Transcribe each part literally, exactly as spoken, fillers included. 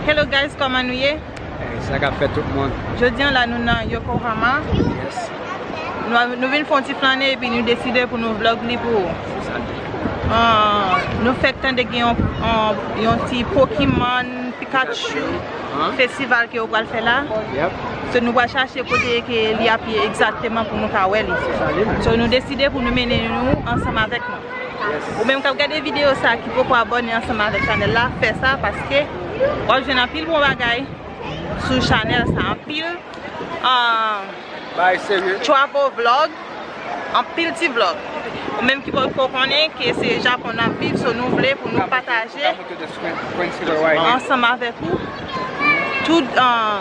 Hello guys, kòman nou ye? Hey, sa k ap fèt tout moun? Jodi an la nou nan Yokohama. Yes. Nou, nou vin fè yon ti flannen epi nou deside pou nou vlog li pou ou. Se sa l ye. Ah, nou fèk tande gen yon, yon, yon ti Pokemon Pikachu festival ke yo pral fè la. Yep. So nou pral chache kote ke li ap ye egzakteman pou nou ka wè li. Se sa li menm. So nou deside pou nou mennen nou ansanm avèk nou. Yes. Ou menm k ap gade videyo sa ki poko abòne ansanm avèk chanèl la, fè sa paske w ap jwenn anpil bon bagay sou chanèl sa, anpil, ah, bagay serye, travel vlog, anpil ti vlog. Ou menm ki poko konnen ke se Japon n ap viv, so nou vle pou nou pataje ansanm avèk ou tout, ah,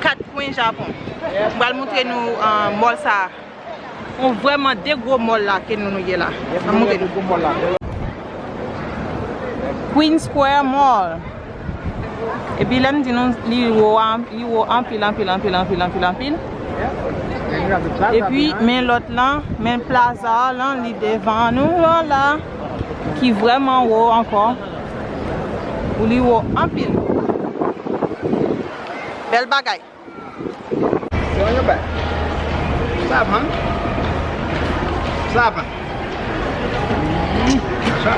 kat kwen Japon. M pral montre nou, ah, mòl sa. Yon vrèman de gwo mòl la ke nou, nou ye la. An montre nou. Queen Square Mall. Epi lè m di nou, li wo, li wo anpil, anpil, anpil. Epi, men lòt lan, men plaza lan, li devan nou an la, ki vrèman wo ankò. Li wo anpil. Bèl bagay. Sa bon. Sa bon. Mm, sa.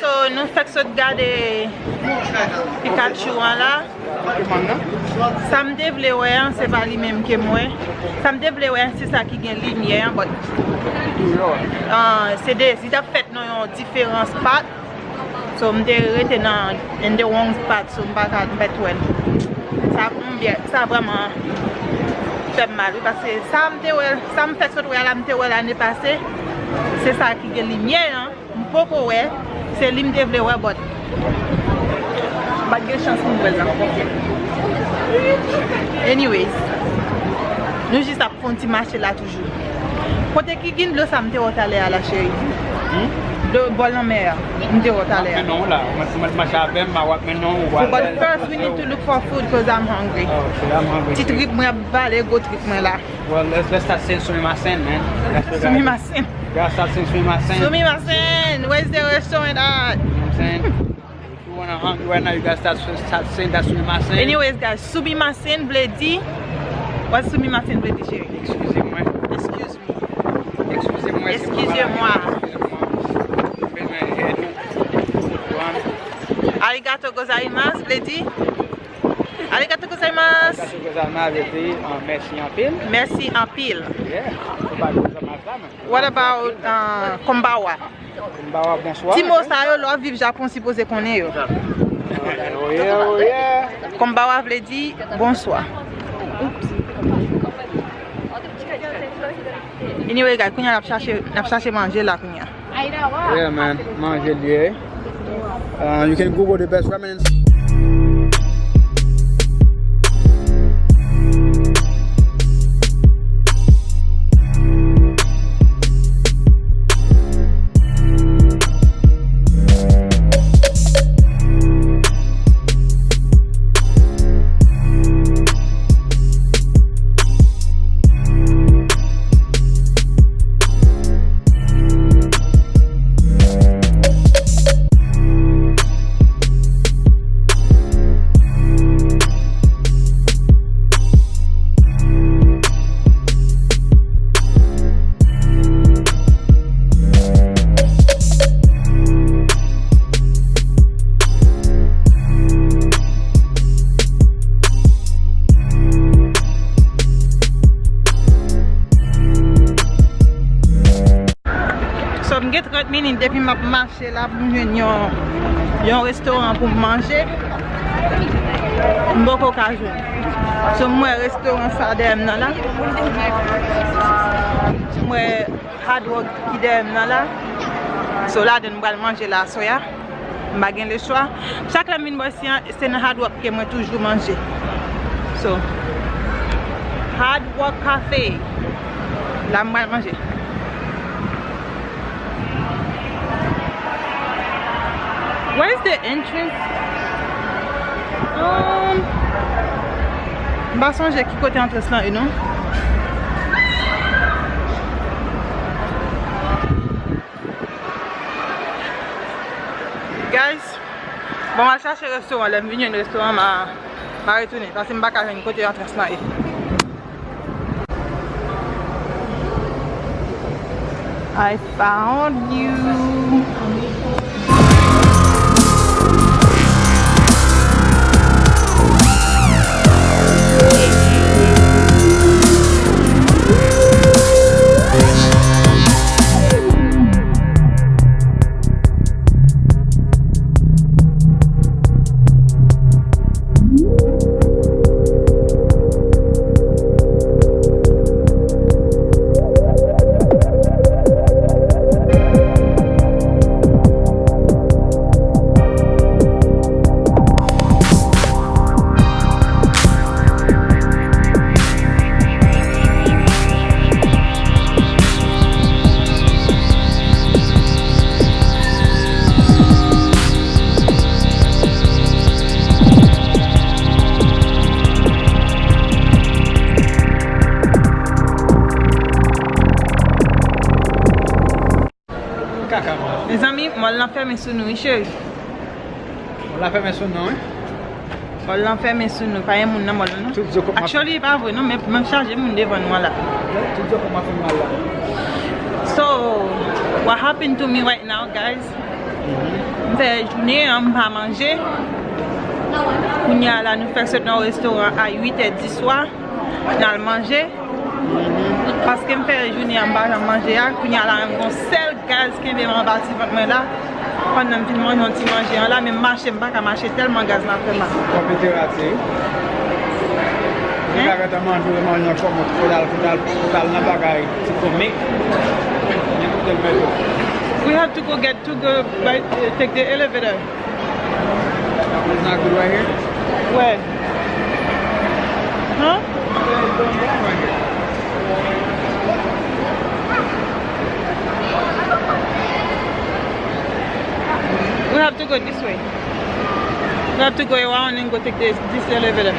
So, nou fèk sot gade Pikachu an la. Sa m te vle wè an, se pa li menm ke m wè. Sa m te vle wè an, se sa ki gen limyè an, but, ah, se de, li t ap fèt nan yon diferan spot. So, m te rete nan in the wrong spot, so m pa ka, m pa t wè l. Sa konbyen, sa vrèman fè m mal, wi, paske sa m te wè, sa m fèk sot wè a la, m te wè lane pase, se sa ki gen limyè an. M poko wè, se li m te vle wè, but m pa t gen chans pou m wè l nan. Anyways, nou jis ap fè yon ti mache la toujou. Kote ki gin dlo sa m te wè w talè a la, cheri? Hmm? Bò lanmè a, m te wè w talè a. Mwen menm non la, mwen mwen mache avè m, w ap mennen w. For the first, we need to look for food 'cause I'm hungry. Oh, okay, I'm hungry too. Ti trip mwen ap vale gwo trip mwen la. Well, let's, let's start saying sumimasen, man. That's what I Sumimasen. Gotta start saying sumimasen. Sumimasen. Where's the restaurant at? You know what I'm saying? If you wanna hungry right now, you gotta start, start saying that sumimasen. Anyways, guys, sumimasen vle di, what sumimasen vle di, cheri? Excusez-moi. Excuse me. Excusez-moi. Excusez-moi. Arigato gozaimasu vle di? Arigato gozaimasu. Arigato gozaimasu vle di, uh, mèsi anpil. Mèsi anpil. Yeah. What about, uh, konbawa? Konbawa, bonswa. Ti mo sa yo, lè w ap viv Japon, sipoze konnen yo. Oh yeah, oh yeah. Konbawa vle di bonswa. Oops. Anyway, guys, kounye a n ap chache, n ap chache manje la kounye a. Yeah, man. Manje l ye. Uh, you can Google the best ramen in So, m gen trant minit depi m ap mache la pou m jwenn yon, yon restoran pou m manje. M poko ka jwenn. So, m wè restoran sa dèyè m nan la. M wè Hard Rock ki dèyè m nan la. So, ladan m pral manje la aswè a. M pa gen lechwa. Chak lè m vin bò isi an, se nan Hard Rock ke mwen toujou manje. So, Hard Rock Cafe. La m pral manje. Where is the entrance? Um, m pa sonje ki kote antrans lan ye non. Guys, bon, m al chache restoran. Lè m vin jwenn restoran, m a, m a retounen, paske m pa ka jwenn kote antrans lan ye. I found you. Kaka. Mezanmi, mòl lan fèmen sou nou, wi, cheri. Mòl lan fèmen sou nou, wi. Mòl lan fèmen sou nou, pa gen moun nan mòl lan, non. Tout zo kòp m ap Actually, e pa vre, non, men, men chaje moun devan nou an la. Tout zo kòp m ap fè mal la. So, what happened to me right now, guys? M fè jounen an, m pa manje. Kounye a la, nou fèk sot nan restoran a uit è di swa. N al manje. Paske m fè jounen an m pa janm manje a, kounye a la menm gon sèl gaz kenbe m anba ti vant mwen la. Pandan m fin manje yon ti manje an la, men m mache m pa ka mache tèlman gaz la fè m mal. Konpeteratif. Hein? Ou ka gentan manje, ou manje yon chòmon, ou t al, ou t al, ou t al nan bagay ti komik. Men koute l mete. We have to go get to go by, take the elevator. It's not good right here? Where? Huh? It's going wrong right here. This way. We have to go around and go take this, this elevator.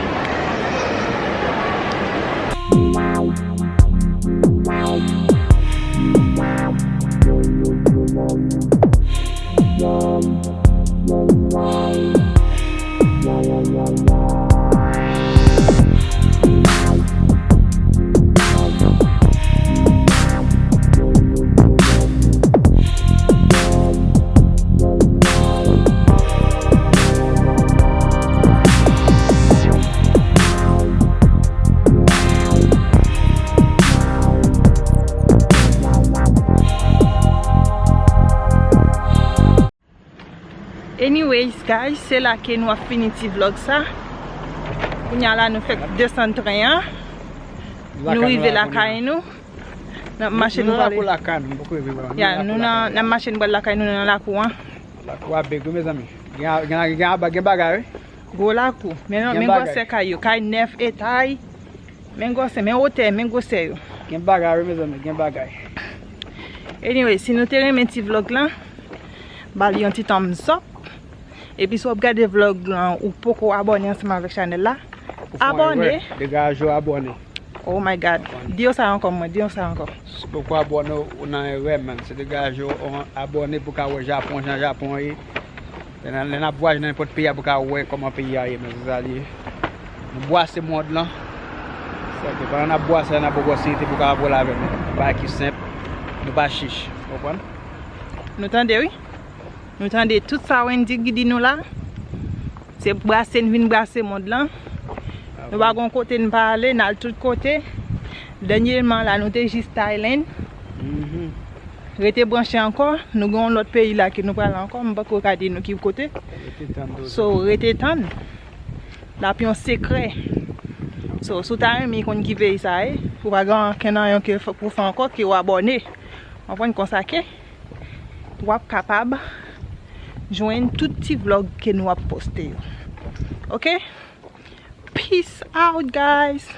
Anyways, guys, se la ke nou ap fini ti vlog sa. Kounya la, nou fèk desann tren an. Nou rive lakay nou. N ap mache nou prale. Ya, nou nan, n ap mache nou pral lakay nou nan lakou an. Lakou a big wi, mezanmi. Gen, gen, gen, gen bagay, wi. Gwo lakou. Men, men gwosè kay yo. Kay nèf etay. Men gwosè, men wotè, men gwosè yo. Gen bagay, wi, mezanmi, gen bagay. Anyway, si nou te renmen ti vlog lan, ba li yon ti thumbs up. Epi si w ap gade vlog lan, ou poko abòne ansanm avèk chanèl la, abòne. Degaje w abòne. Oh my God. Di yo sa ankò, mwen, di yo sa ankò. Si w poko abòne, ou nan erè, man. Se degaje w abòne pou w ka wè Japon, jan Japon ye. Lè n, lè n ap vwayaje nan nenpòt peyi a pou ka wè kòman peyi a ye, men se sa li ye. Nou bwase mond lan. Sa ke pandan n ap bwase la, n ap opòtinite pou ka pale avè nou. Bagay ki senp, nou pa chich. Ou konprann? Nou tande, wi. Nou tande tout sa Wendy ki di nou la. Se brase n vin brase mond lan. Nou pa gon kote n pa ale, n al tout kote. Dènyèman la, nou te jis Thailand. Rete branche ankò, nou gen yon lòt peyi la ke nou prale ankò, m poko ka di nou ki kote. Rete tann. So, rete tann. L ap yon sekrè. So, si w ta renmen konn ki peyi sa ye, ou pa gen ankenn anyen ke fò, pou fè ankò ke w abòne. Konprann konsa ke w ap kapab jwenn tout ti vlog ke nou ap poste yo. Ok? Peace out, guys!